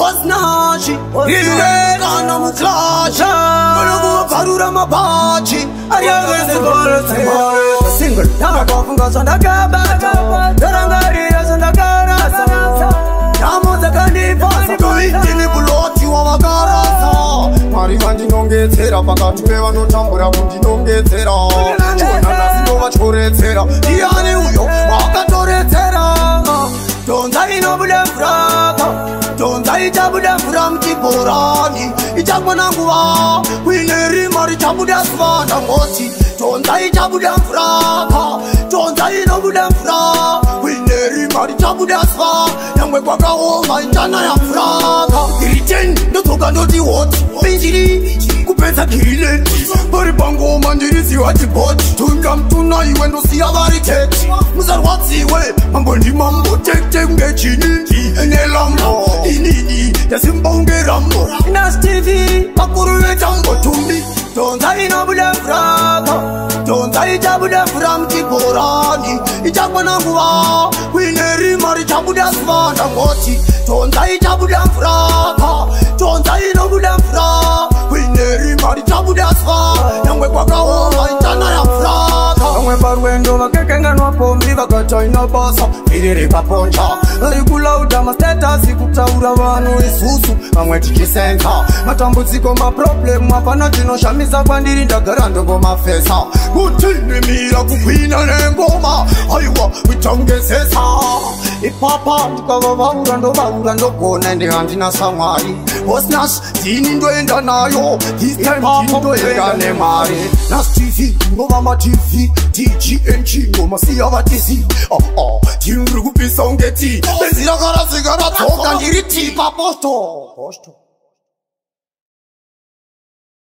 Osnashi Kana muklasha Ndokuvarura mabachi Single Ndakafunga zvandakabata Ndarangarira zvandakarasa Nhamo dzakandipasa Toitini buloti wavakarasa Mwari vandinongedzera pakati pevanotambura kundinongedzera Chiona nhasi ndovatyoredzera Ndiani uyo wakatoredzera Dhonza inobuda mvura Dhonza ichabuda mvura muchibhorani Ichakwana nguva kuine rima richabuda zuva ndangoti Dhonza ichabuda mvura Dhonza inobuda mvura kuine rima richabuda zuva nyangwe kwakaoma ichanaya mvura Grade 10 ndodzoka ndoti hot Pinjiri kupedza girileti Pari pangoma ndiriziva chibhoti Tunda mutuna iwe ndosiya vari teti Musarwadziwe mambo ndimambo tete kunge chinindi Nelambo inini ndasimba unge rambo Nas TV Vakuru vetambo tumbi Dhonza inobuda mvura Dhonza ichabuda mvura muchibhorani Ichakwana nguva kuine rima richabuda zuva ndangoti Dhonza ichabuda mvura Dhonza inobuda mvura kuine rima richabuda zuva nyangwe kwakaoma ichanaya mvura Vamwe parwendo vakakanganwa pombi vakataina basa vhiri rikaponja Rikulauda mastatus kutaura vanhu isusu vamwe tichisenza matambudziko maproblem hapana chinoshamisa kwandiri ndagara ndongomafesa kutinimira kukwina nengoma aiwa kuchongezesa ipapa ndikavavaura ndovaura ndogona ende handina samwari Osnas ndini ndoenda nayo this time ndini ndoenda nemari Nas TV ngova matv TGNG ngoma siya vatisi ndiri kupisa unge ti benzi rakarasika radzoka ndiri tipa posto.